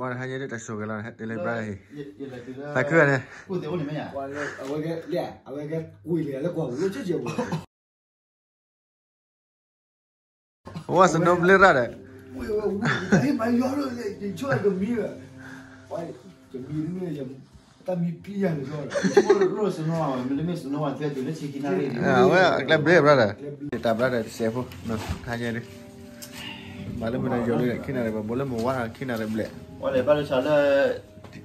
ဘၣ်တဟါယဲဒၣ်တၢ်ဆိၣ်ဂ့ၤလီၤ ဟဲတုၤလၢ brother အံၤ, သးခုဂၤန့ၣ်, အဝဲကဲ, အဝဲကဲကွံာ်လံလၢကွၢ်ပူၤလၢကဲကဲပူၤ ဝါစနိဘျ့ရၣ်ဒီး, အဝဲအကျဲဘျ့ brother, တၢ် brother တစဲးဖိ, ခါယဲဒၣ်, ဘၣ်လၢမနုၤယိၤလၢခံနၤရံၣ် ဘၣ်လၢမနုၤယိၤလၢခံနၤရံၣ်ဘၣ် ဘၣ်လၢ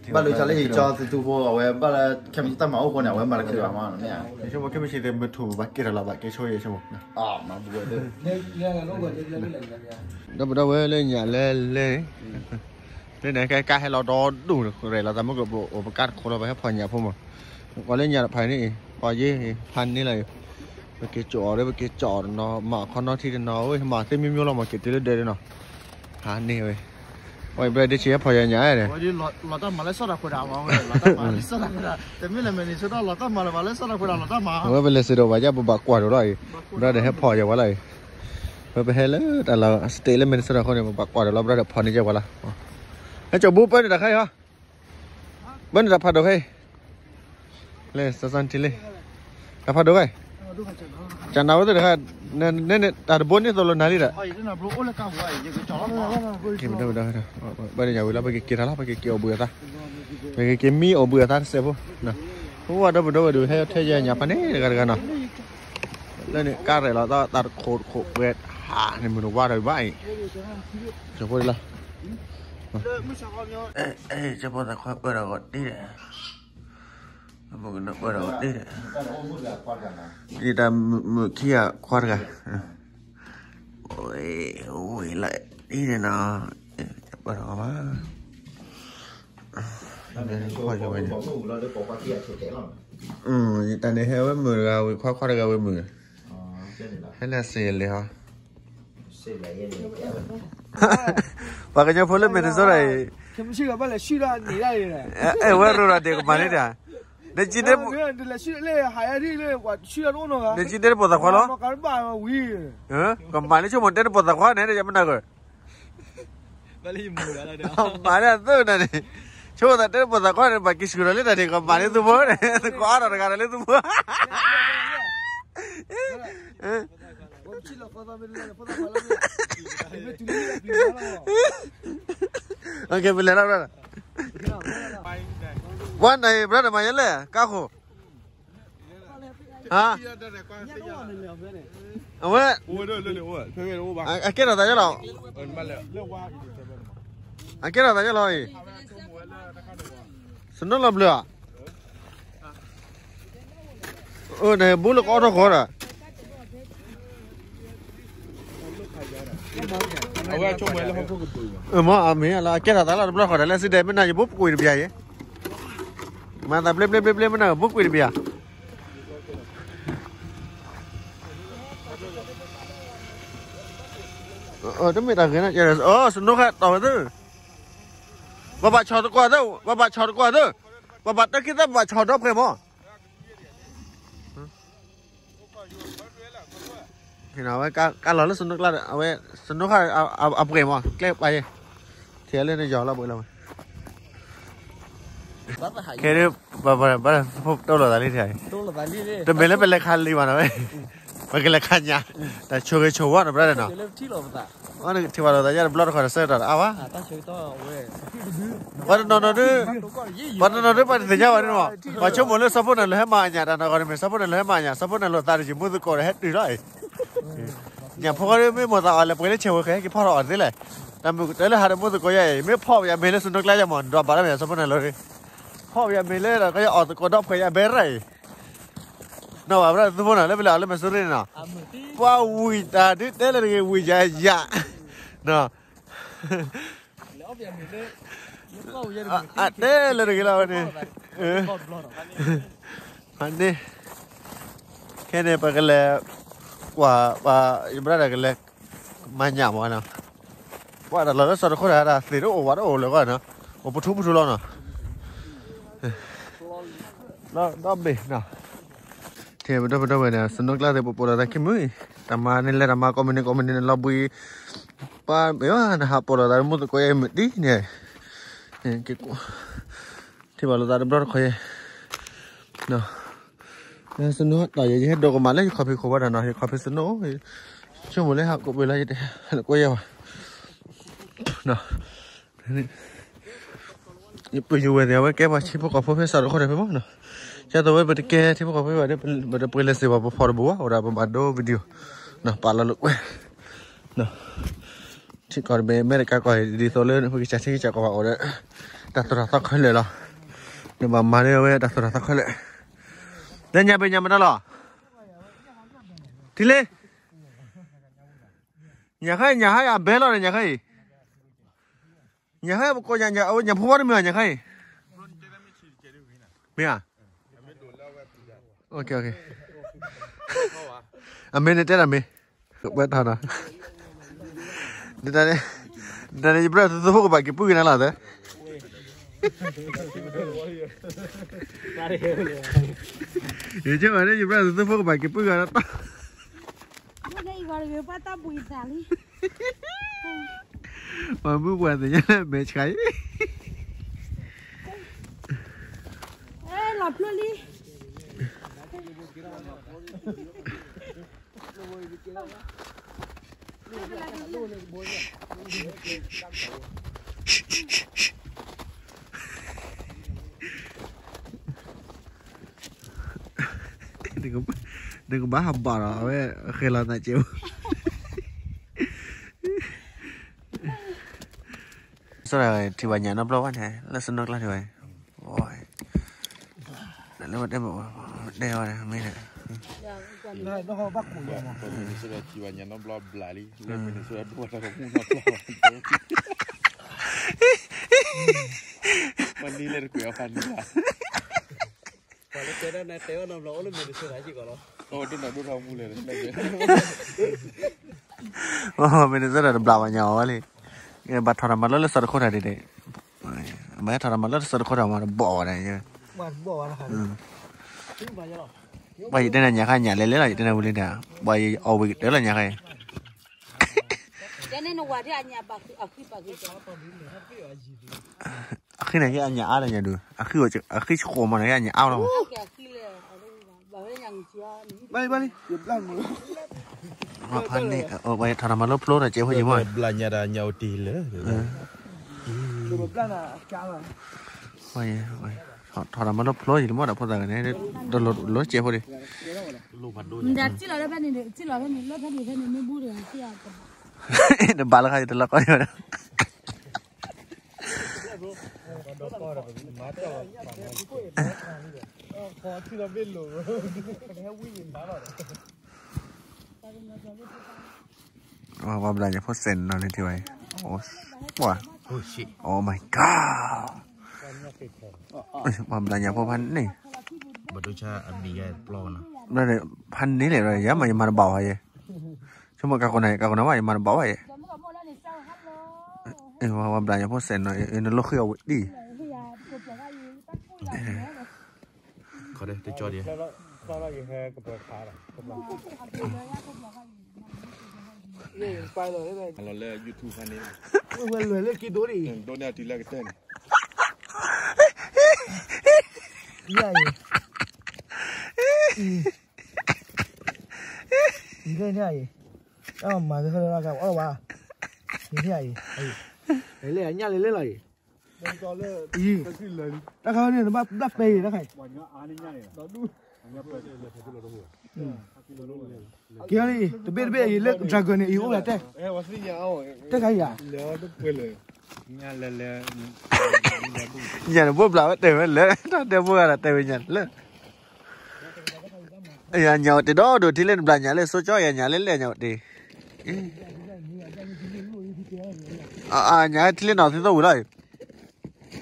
ဘၣ်လၢယကၠီသုသူဖိ အဝဲဘၣ်လၢ ခဲမုၢ်ဆ့ၣ်တၢ်မၤအိၣ်ဃိန့ၣ် အဝဲမၤတချုးဘၣ်မး, ယဆိကမိၣ်ခဲမုၢ်ဆ့ၣ်သ့ၣ်မုၢ်ထူၣ်ဘၣ်ကဲထီၣ်လီၤ ဘၣ်ကဲဆိယဲဆိကမိၣ်, ဒီပုၢ်ဒီဝဲၢ်လၢညၣ်လဲလဲၣ်, လၢန့ၣ်ကဲကါဟဲလီၤဒီဒူၣ် ရဲၣ်လီၤသးမုၢ်ကျိၤပအိၣ်ပကါတခိၣ်လီၤ ပဟဲဖီၣ်ညၣ်ဖိမး, ကွၢ်လၢညၣ်တဖးန့ၣ်အံၤ ပှၤယ့ၢ်ဖးန့ၢ်လီၤအံၤ, ပက့ၤကၠီၣ်အီၤဒီး ပက့ၤကၠီၣ်အီၤတနီၤ မၤခီနီထံတနီၤ အဝဲမၤသ့မံမံလီၤ မၤက့ၤတုၤလၢဒဲဒၣ်နီၤ, ဖးန့ၢ်ဝဲ, အဝဲဘျဲၣ်ဒ့ဆံးဟဲဖီၣ်ယၤညၣ်န့ၣ် လီၤတၢ်မၤလၢစီၣ်တၢ်ခွဲးဒၣ်မး, လီၤတၢ်မၤလၢစီၣ်တၢ်ခွဲးဒၣ်, တမ့ၢ်လၢမဲာ်န့ၣ် ဆၢထၢၣ်လီၤတၢ်မၤလၢၤဘၣ်လၢစီၣ်တၢ်ခွဲးဒၣ် လီၤတၢ်မၤ, အဝဲပလဲၤစ့ၢ်ဒီးဝဲယါ ပဘၣ်ကွၢ်တလီၤအံၤ, ဘျီဒီးဟဲဖီၣ်ယၤဝဲလီၤအံၤ, ဝဲပဟဲလၢတၢ်လီၤ stage လၢ Minnesota အဃိန့ၣ် ပဘၣ်ကွၢ်တလီၤ ဘျီဒီးဖီၣ်န့ၢ်ယၤဝဲလီၤ, ဟဲကၠီဘိပၢန့ၣ်တခါအံၤဟီ, ပၢန့ၣ်တၢ်ဖးဒိၣ်ခဲအံၤ, လဲၤစၢ်စၢ်ထံလံ, တၢ်ဖးဒိၣ်ခဲအံၤ, ကနၣ်ဝဲသ့ၣ်တခါ, နတၢ်တဘိန့ၣ်သိၣ်လိနၤလံဒီး ဘၣ်ဒီးညါဝံၤလီၤ ပကက့ၤထီၣ်လီၤ ပကက့ၤအိၣ်ဘှံးအသး, ပကက့ၤမံအိၣ်ဘှံးအသးတစဲးဖိ, ပဝဲဒီပုၢ်ဒီဝဲၢ်ဒုး ဟဲထဲယဲညၣ်ဖးန့ၣ်တဂၤတဂၤနီၤ, လၢန့ၣ် ကါရဲၣ်လီၤသးတခိၣ်တခိၣ်ပှဲၤဟးန့ၣ် မုၢ်တဝါဒီးဘၣ်အံၤ, ကၠီဖိလီၤ, ကၠီဖိသးခွါပၢဒီးဂီၤတံၢ်ဒီး ပကနၢ်ပၢၢ်ဒီးဝဲတ့ၢ်ဒီး, ယတၢ်မုာ်ခံဂၤခွါတဂၤ, ဝ့ၤလၢတ့ၢ်န့ၣ်နီၤ, ပၢၢ်ဒီးဝဲဘၣ်, ခွါယဝဲန့ၣ်, ယတၢ်န့ၣ်ဟဲဝဲမုာ်တဂၤဝံၤ ခွါခွါတဂၤဝံၤမုာ်, ဟဲလၢစ့ၢ်လံဟီ ပှၤကညီဖိလၢ Minnesota အံၤ, အဲၣ်ဝဲရိၤဒီးဒ့ၣ်ကမၤန့ၣ်တၢ်, နက့, နက့တဲတပိာ်သးခွါလီၤ, ကမၤန့ၣ်ဆိကမိၣ်တဲတပိာ်သးခွါန့ၣ် ယမနၤကၢၤ, မၤန့ၣ်အသိးနၤန့ၣ်, ဆိကမိၣ်သးတဲတပိာ်သးခွါန့ၣ် ဘၣ်က့ၤဆှၢဒီးလၢတၢ်န့ၣ် ကမၤန့ၣ်သူဖိန့ၣ် သကိးအါထီၣ်တဂၤဒီးလၢသူဖိ ပလဲၤလီၤ, ဝဲန့ၣ် brother မၤယဲလဲၣ် ကါဃိၣ်, ဟါ, အဝဲ, အကဲထီၣ်သးယဲလီၤ, အကဲထီၣ်သးယဲလီၤအံၤ, စနိလီၤဘျုးဧါ, အၢ န့ၣ် ဘူးလၢကအီၣ်ထီၣ်ဃီဒီး အဝဲဆိကမိၣ်လၢဟီၣ်ခိၣ်ကပၤ, မ့ၢ်အမ့ၢ်လၢအကဲထီၣ်သးလီၤတဘျီဃီဒီး လၢစံဒဲး မ့ၢ်နၤယဘိပကွံာ်တဘျီယဲ, မၤသးဘျ့ဘျ့ဘျ့ဘျ့ မ့ၢ်နၤဘိပကွံာ်တဘျီ, တမ့ၢ်တၢ်ဂ့ၤနီၤ, စနိခါတီၢ်ဝဲသ့ၣ်, ပှၤဘၣ်ဆီၣ်သကိးသ့ၣ်, ပှၤဘၣ်ဆီၣ်သကိးသ့ၣ်, ပှၤဘၣ်တၢ်ခံသ့ၣ် ပှၤဘၣ်ဆီၣ်ဒီဖှဲးမး အဝဲကါလီၤလၢစနိကျါဒီး အဝဲစနိခါအပှဲၤမး ကျဲပာ်ယဲ, ထဲလၢနယီၤလီၤပှဲၤလီၤ, ခဲဒ်, ပှၤပှၤဘၣ်တၢ်ဖိတိၢ်လိာ်သးလံ, တမ့ၢ်လၢပလဲၤခးလံမးနီၤဝဲ, ပကလဲၤခးညၣ်, တၢ်ဆိၣ်ဂ့ၤဆိၣ်ဝါနီၤ brother နီၤ, ထံၣ်ဘၣ်လိာ်သးယါတဘျီတခီၣ်ဒီး ဆၢကတီၢ်တအါဘၣ် ပှၤတနီၤနီၤဒုး, ပှၤတနီၤနီၤဒုး ပှၤတသ့ၣ်ညါဘၣ်န့ၣ်မး, ပှၤဆိကမိၣ်လၢစီၤဖိနၢ်လိၤဟဲမၤညၣ် တၢ်နီၢ်ဂီၢ်န့ၣ်မ့ၢ် စီၤဖိနၢ်လိၤဟဲမၤညၣ် စီၤဖိနၢ်လိၤသးတယံာ်မူသကိးဒီးဟဲတုၤလီၤအံၤ, ညၣ်ဖိဃီဒုးမ့ၢ်မိၣ်သးအီၤလဲၣ် ပှဲၤလၢဆဲးဝဲဃဲက့ၤဖီၣ်ထီၣ်အီၤတသ့လဲၣ်, တၢ်မုၣ်ကတၢၢ်လၢဟးဒီးမူသကိးယါအံၤ မ့ၢ်ဖီၣ်ပယၤမဲာ်လၢစနိကျါယါမး ဒီးဘၣ်လၢမဲာ်စီၤဖိနၢ်လိၤဒုး, ဖီၣ်ပယၤမဲာ်လၢဒီး ကယအီၣ်သကိးဒီဖှဲးယါဘဲရၣ်အံၤ နီၢ်ဘၣ် brother သုဖိနီၤ လၢပလဲၤအီၤလၢမဲာ်စူရ့န့ၣ်နီၤ, ပှၤဝံၣ်တၢ်ဒုးတဲလၢတဂ့ၤ ဝံၣ်ယၤယၤ, နီၤ, အတဲလၢတဂ့ၤလီၤဝဲန့ၣ်, န့ၣ်, ခဲန့ၣ် ပကလဲၤ, ကွၢ်, ပှၤ, ယဘျါဒီးကလဲၤ, မၤညၣ်မးနီၤ, ပှၤတၢ်လီၢ်လၢစီၤတခိၣ်တၢ် သ့ၣ်တအိၣ်ဝးတအိၣ်လၢၤဂီၢ်နီၤ, အိၣ်ပထူပထူလီၤနီၤ ဒီဘ့ၣ်နီၤ, ထဲပဒီပဒီဝဲန့ၣ် စနိကျါသ့ၣ် ပပိာ်လိာ်သးခံမုၢ်အံၤ, တၢ်မၤန့ၣ်လဲၤတၢ်မၤကိးမုၢ်နံၤကိးမုၢ်နံၤန့ၣ် လီၤဘှံး, ပှၤမ့ၢ်ဝဲနဟးပိာ်လိာ်သးမူသကိးယဲမုၢ်တံၢ်န့ၣ်, က့ၤ ထံၣ်ဘၣ်လိာ်သးတဘျီတခီၣ်အံၤ, စနိတၢ်ယဲ ယဟဲဒိးကမၣ်လၢယခီၣ်ဖံးခိၣ်ဝဲဒၣ်နီၤ, ယခီၣ်ဖံးစနိ, ဆိကမိၣ်လၢဟးကိးပ့ၤလီၤ ယတဟဲလၢကွဲယဲဘၣ်, ယပုၢ်ယဝဲၢ်သ့ၣ် အဝဲကဲပှၤထံဖိကီၢ်ဖိဖဲစးတခိၣ်တဖဲမးနီၤ, ကဲသိးဝဲပတကဲထံဖိကီၢ်ဖိဘၣ်ဒီး ပတပှ့ၤလဲၤစ့ၢ်ဘၣ် ပဖီၣ်တဘူးဘၣ် အိၣ်ဒၣ်ပဘၣ်ဒိ video ပာ်လီၤလိာ်ကွဲ ထံကီၢ်တဘ့ၣ် အမဲရကၤကီၢ်အံၤ ဒ်သိးလၢ ပကစၢ်ထံကစၢ်ကီၢ်ဘၣ်အိၣ်ဒီး တၢ်သိၣ်တၢ်သီခဲလၢာ်လီၤ. နဘၣ်မၤန့ၢ်ဝဲတၢ်သိၣ်တၢ်သီခဲလၢာ်. လၢညါဘ့ၣ်ညါမတၤလီၤ. ထံလ့, ညါခါအံၤ ညါခါအံၤ အဘဲလီၤဒီး ညါခါအံၤ, ညါခါအံၤ ပကိးညါ ညါ အဝဲညါဖိဝါတမ့ၢ်ဘၣ် ညါခါအံၤ, မ့ၢ်ဧါ. Okay, okay. အမ့ၢ်န့ၣ်တဲဒၣ်မ့ၢ် ဝဲထီၣ်နီၤ, တၢ်န့ၣ် ယဘျၢၣ်သုသုဖိကဘၣ်က့ၤပုၢ်က့ၤနၤလီၤသၢ, ယကဲဘၣ်န့ၣ် ယဘျၢၣ်သုသုဖိကဘၣ်က့ၤပုၢ်က့ၤနၤလီၤ. ပှၤမုၢ်ပှၢ်သ့ၣ်ညါလၢမဲာ်ဆှးအံၤ, လီၤဖျိလံ. နကဘၣ်ဟးဘၣ်ဒီး အဝဲဃဲၤလီၤသးကဲးဖိ, စီၤထံၣ်ဘၣ်ညၣ်နီတဘျီဘၣ်န့ၣ် လၢစနိကျါထံၣ်ဘၣ်, လၢဝဲတဲ, တဲဝဲမ့ၢ်န့ၣ်, မ့ၢ်န့ၣ်စထံၣ်ဘၣ်ညၣ်နီတဘျီဘျးလံ, လၢမ့ၢ်န့ၣ်စထံၣ်ဘၣ်တၢ်ကမူၣ်နီတဘျီဘျး, ပှၤနံၤလဲၤတကွဲးအီၤဖးနံၤဘၣ်, ပှၤလၢတဲဒၣ်နတဲအီၤနီတဘျီ အိၣ်လၢမ့ၢ်န့ၣ်စထံၣ်ဘၣ်ကီးလီၤ, ဒိၣ်ထီၣ်ဒိၣ်ထီၣ်မူလဲၣ်, မ့ၢ်န့ၣ်စထံၣ်တဘျးဘၣ်ညါအီၤဝဲလံ, ဘၣ်ထီၣ်တၢ်မၤလိလၢစီၤတခိၣ်တၢ်ဒ်န့ၣ်, ဘၣ်ဟဲထီၣ်တၢ်မၤလိလၢစီၤတခိၣ်တၢ်မၤတဘီၣ်ဝဲဒၣ်, ပှၤယတဲန့ၣ်ညါခါညၣ်လဲၤလဲၤလီၤ ယတဲန့ၣ်ဝံၤလံဒီး, ပှၤယအီၣ်ဝံၤကတၢၢ်လီၤညါခါအံၤ, အဃံန့ၣ်က့အညၣ်အါလီၤညါဒုး, အဃံဆဃိးမးန့ၣ်က့အညၣ်အါလီၤ, ဘၣ်လံ, ဖးန့ၣ် ပှၤထီၣ်တၢ်မၤလိဖျိတၢ်ကဲဖိယံၤမး, ဘျးညါတၢ်ညၣ်အိၣ်တ့ၢ်လၢ ထီၣ်တၢ်မၤလိဖျိယံၤလံမး ဒီးဖိသၣ်ဂၤန့ၣ်, တလိၣ်လိၣ်ကဲဖိဒံး, နဘၣ်လၢခါယတလီၤကီယီၤဒီး, ပှၤဘျးညါဖိစဲးနီၤန့ၣ်ထံၣ်ဘၣ်အံၤ, ပှၤ, Oh my God, ပှၤဘျးညါဖိဖးန့ၣ်, ဖးန့ၣ်လဲၣ် ယမၤတဘၣ်ဝဲယဲ, ဆိကမိၣ်ကးကိးနၤ ကးကိးနၤဘၣ် ယမၤတဘၣ်ဝဲယဲ, ပှၤဘျးညါဖိစဲးနီၤ နလိၣ်ဃံအီၤဝံၤဒံး လီၤလၢ YouTube ဖဲန့ၣ်, ဝဲလွဲၢ်လၢက့ဒိၣ်ဒံး, ဒိၣ်န့ၢ်အတုၤလၢကတၢၢ်န့ၣ်, ယၤအံၤ, ယၤအံၤ, တၢ်မၤကဟဲလၢကဝဲအီၣ်ဘၣ်, ယၤအံၤ, လဲၣ်ညၣ်လဲၣ်လဲၣ်လီၤအံၤ, တၢ်ခါန့ၣ် နဘၣ်ဘျၣ်ပဲအံၤတခါအံၤ ကဲလံ တဘ့ၣ်တဘ့ၣ်အံၤလၢ dragon န့ၣ် အံၤအိၣ်ဝဲတဲ, တဲခါအံၤဧါ, ညၣ်တဘိဘျးဝဲတဲဝဲလၢ တၢ်တဲဘိဂၤဒီးတဲဝဲညၣ်လၢ ညၣ်အိၣ်တ့ၢ်ဒီးဒိၣ်ထံလၢနဘျးညၣ်လၢ စိကၠီယၤညၣ်လၢလဲၣ်ညၣ်အိၣ်တ့ၢ်, ညၣ်ထံလၢနီၢ်သံသိဝံၤလီၤ,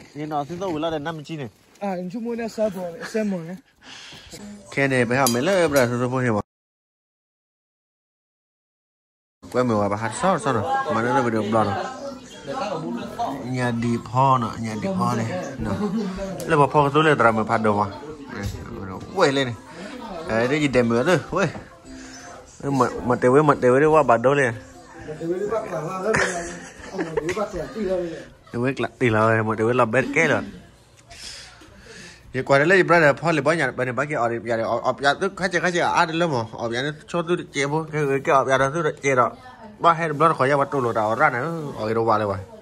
ယနီၢ်သံသိဝံၤလီၤဒီးနါမ့ၢ်ကံန့ၣ်, ခဲန့ၣ် ပဟဲမ့ၢ်လၢပဒၣ်သိဖိဟ့ၣ်ဘၣ် ကွဲမုာ်ဝဲပဟးတဆီတဆီနီၤ မၤလၢလၢပဒိးဘျီနီၤ, ညၣ်ဒံးဖီနီၤ ညၣ်ဒံးဖီန့ၣ်, လၢပှၤဖီကသိလၢသရၣ်မုၣ်ဖးဒိၣ်မး, ဝဲလဲၣ်န့ၣ်, ဒ်ယဒဲးမုာ်အသိးဝဲ, မ့ၢ်တဲဝဲ မ့ၢ်တဲဝဲဒ်ဝဲဘၣ်ဒိလံ, တဝဲကျးတ့ၢ်လီၤဝဲ မ့ၢ်တဝဲလီၤဘဲတကဲလီၤ. ယကွၢ်တၢ်လၢယ brother ဖီလံာ်ဘီညၣ်တပၢၢ်န့ၣ် ဘၣ်က့ၤအီၣ်ယၤဒီး အီၣ်ပၠးသုခါဆံးခါဆံးအါတလၢမး အီၣ်ပၠးန့ၣ်ဆိသုတစဲးဖိ ကဲကဲအီၣ်ပၠးဒီးသုတစဲးဒီး ဘၣ်ဟဲတဘျီတခီယါပှၤတိၢ်လိာ်တၢ်အီၣ်ရၣ်န့ၣ် အီၣ်ဂ့ၤတဝးလၢၤဘၣ်.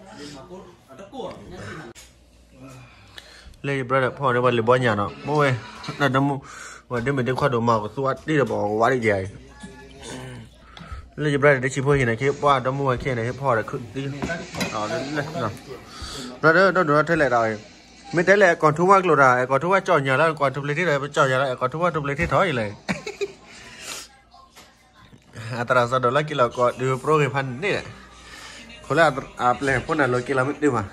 လၢယ brother ဖီန့ၣ် ပှၤလံာ်ဘီညၣ်နီၤ မ့ၢ်ဝဲ တၢ်ဒီမူ ပှၤဒ့မုၣ်ဒ့ခွါဒိၣ်မး ကသူအတ့ၢ်ဒီးပှၤကဝါဒ်ယၤအံၤ လၢယ brother တဆံးဖိဟံၣ်န့ၣ် က့ၤပှၤဒီမူဝဲခဲန့ၣ် ဟ့ၣ်ဖီဒီးခုၣ်သံ လၢ brother ဒီဒိၣ်ဒီထဲလဲၣ်ဒီး မ့ၢ်တဲလဲၣ် အဲၣ်ကီၢ်ထူဝါကျိာ်တၢ် အဲၣ်ကီၢ်ထူဝါကၠီၣ်ညၣ်လၢ အဲၣ်ကီၢ်ထူပျ့ၤထံထီၣ် ပကၠီၣ်ညၣ်လၢ အဲၣ်ကီၢ်ထူဝါထူပျ့ၤထံထီၣ်အံၤလဲၣ် အသရၣ်စီၤဒိၣ်လၢက့ၤလီၤကီးဒုးပြိဂ့ၤဖးန့ၣ် ခိၣ်လၢအပျဲၢ်ဖိန့ၣ်လိၤက့ၤလီၤမ့ၢ်တုၤမး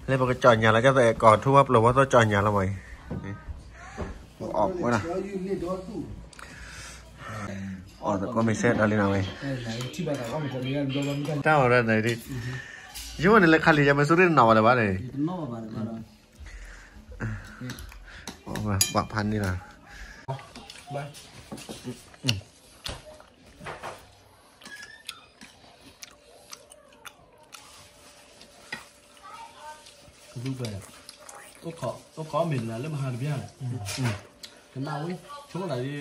လၢပကကၠီၣ်ညၣ်လီၤ ကဲသိးအဲၣ်ကီၢ်ထူဝါပျိာ်ဝဲသိးကၠီၣ်ညၣ်လီၤမးအံၤ အီၣ်ဝဲဒၣ် အီၣ်သကိးမ့ၢ်စဲတၢ်လံနီၤဝဲ တၢ်အီၣ်ရၣ်န့ၣ်ဒ် ယဝဲန့ၣ်လၢခါလံယမ့ၢ်စူရ့ၣ်နီၣ်ဘၣ်လၢၤဘၣ်န့ၣ် ပှၤဖးန့ၣ်လီၤ ကဒုကဲ အိၣ်ခိးမ့ၢ်တနၤလၢမဟါတဘျီလဲၣ် ကနၣ်ဝဲ ဆိကမိၣ်တၢ်ဒ် ယ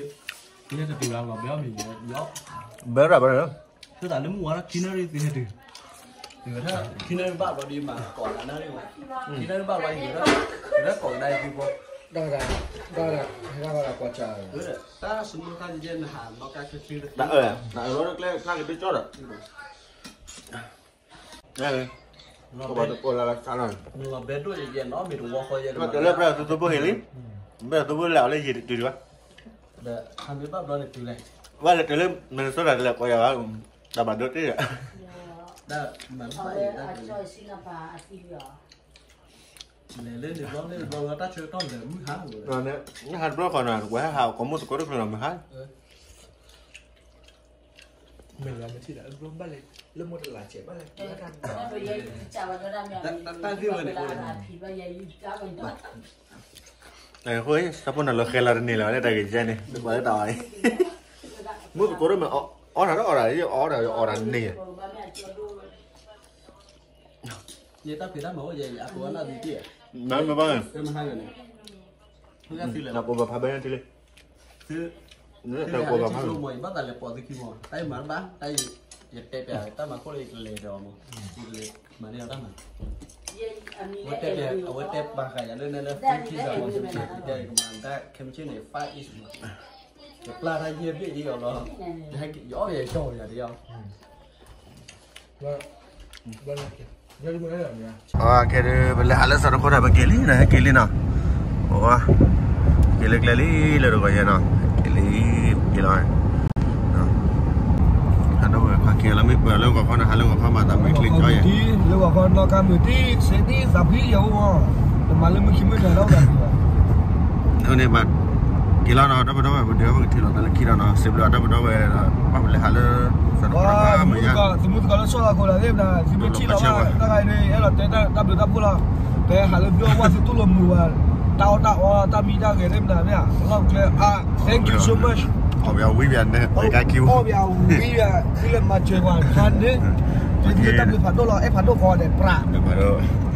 ဟဲတတုၤလၢလီၤဘဲအီၣ်မ့ၢ်ယီ ဘဲရၣ်ဘဲရၣ် သုသးလၢမုၢ်ဝါထီၣ်ခံနၣ်ရံၣ်သုဟဲတုၤ ခံနၣ်ရံၣ်ဘၣ်ဘျီဒ်မး ကိးနၣ်ရံၣ်ဝဲ ခံနၣ်ရံၣ်ဘၣ်ဘျီယံၤဝဲဒၣ် ယဝဲဒၣ်ကိးကဒါယသုဖိ ဒီးဒီးဒီးဒီး ဟဲဒၣ်ဝဲဒၣ်ကွၢ်စၢ် တၢ်စမုခါယဲနဟးနီၣ်ကါချ့ချ့ တၢ်အၢ တၢ်အၢလီၤကျဲဖျါကဒုကၠီဒီး လီၤဘဲဒိၣ်ယဲယဲနီၣ်မ့ၢ်တဝီဃီယဲ မ့ၢ်တဲလၢပြၢ်သုသိဖိဟ့ၣ်လံ မ့ၢ်သုဖိလဲၤအီၤလၢယံၤတတုၤဒံးဘၣ် ဒီးဟးမ့ၢ်ဘၣ်ဘျီန့ၣ်တုၤလဲၣ် ဘၣ်လဲၤတုၤလၢ Minnesota တလဲၤကိးယၤဘၣ် တၢ်ဘၣ်ဒိတ့ၢ်ဒီး တၢ်မၤဘၣ်ယဲ လဲၤလၢန့ၣ်ဘျီန့ၣ်ဘျီဝဲတၢ်ဆၢကတီၢ်လဲၤမုၢ်ဟါဝဲ မုၢ်ဟါတဘျီဃီနီၤ ဝဲဟးကိးမုၢ်သကိးတချုးနီၤမုၢ်ဟါ မ့ၢ်လီၤမ့ၢ်ထံၣ်ဒီး ဘၣ်လဲၤ လၢမိၢ်တလးစဲးဘၣ်လဲၤ တၢ်သ့ၣ်ဝဲန့ၣ် အဃိ ဆၣ်ဖိနီၤလီၤဃဲလီၤတန့ၢ်လီၤ လၢတၢ်ဂ့ၢ်ကဲန့ၣ် ပှၤလၢတၢ်အီၣ်အံၤ မုၢ်သကိးဒိၣ်မး အီၣ်တၢ်ဒီးအီၣ်တၢ် ယအီၣ်တၢ်အီၣ်တၢ်န့ၢ် ယတၢ်ဖံးတၢ်မၤအိၣ်ယဲ အကိးဝဲလၢအဘံတ့ၢ် မ့ၢ်ဘၣ် မ့ၢ်ဘၣ် နကိးဘၣ်ဖးဘဲန့ၣ်ထံလံ သု သုလဲၤဟးလၢထံကျိမး ယဘၣ်သးလဲၤပိာ်သုခံမး တၢ်အံၤမၤတဘၣ် တၢ်အံၤ ယတဲပျး တၢ်မၤခိၣ်လၢယကလဲၤဒီးမး ယကလဲၤမၤန့ၢ်အီၤတၢ်မၤ အဝဲတဲပျး အဝဲတဲပျးဃာ်ယၤလၢနဲလၢ free pizza မး ယကမၤတၢ်ခဲမုၢ်ဆ့ၣ်န့ၣ် Far East မး ယပျၢ်တၢ်ယဲၢ်ဘ့ၣ်အံၤအီၤလီၤ ယအီၣ်ယဲၢ်ကၠီၣ်ယၤတယီၣ် အခဲဒုး ပလဲၤဟးလၢစီၤတခိၣ်တၢ် ပက့ၤလံနီၤ ဟဲက့ၤလံနီၤ အိ က့ၤလၢကျဲလံ လၢတဂီၤယဲနီၤ က့ၤလံ က့ၤလီၤ ဟးဒိၣ်ဝဲခွါက့ၤလီၤ မ့ၢ်ပှၤလၢဂီၤခီန့ၣ် ဟးလၢဂီၤခီမၤသးမုာ်ချ့ကၠီယဲ လၢဂီၤခီနီၣ်ကါမုာ်တံၢ် စ့တံၢ်သးဖှံယဲအိၣ်မး တမၤလၢမုၢ်ခံမုၢ်နၤဒီး န့ၣ်ဘၣ် က့ၤလီၤနီၤ ဒီပုၢ်ဒီဝဲၢ် ပဒုးပကထံၣ်လိာ်သးလၢခံဒီးနီၤ စံးဘျုးဒီပုၢ်ဒီဝဲၢ်ဒီး ဘၣ်ပလဲၤဟးလၢ စီၤတခိၣ်တၢ် မုာ်ယါ သမူသကိးလၢဆီၣ်လီၤခိၣ်လီၤသ့ၣ်မနၤ သုမ့ၢ်ထံၣ်လီၤဘၣ် တၢ်ဂၤန့ၣ် အဲၣ်ဒိးတဲတၢ်ဘျုးတၢ်ဖှိၣ်လီၤ ပဟဲဟးလၢဘျီဝဲသုတူၢ်လိာ်မုာ်ဝဲ တၢ်အီၣ်တၢ်အီ တၢ်မံတၢ်ဂဲၤသ့ၣ်မနၤမ့ၢ်ဧါ လီၢ်ကျဲ thank you so much အီၣ်ဘၣ်ဝံဘၣ်န့ၣ် အီၣ်ဘၣ်ဝံဘၣ် သုလဲၤမၤစၢၤပှၤခါန့ၣ် သုတၢ်ဘျုးဖးဒိၣ်လီၤ အဲၣ်ဖးဒိၣ်ဃီဒီးပြး ဖးဒိၣ်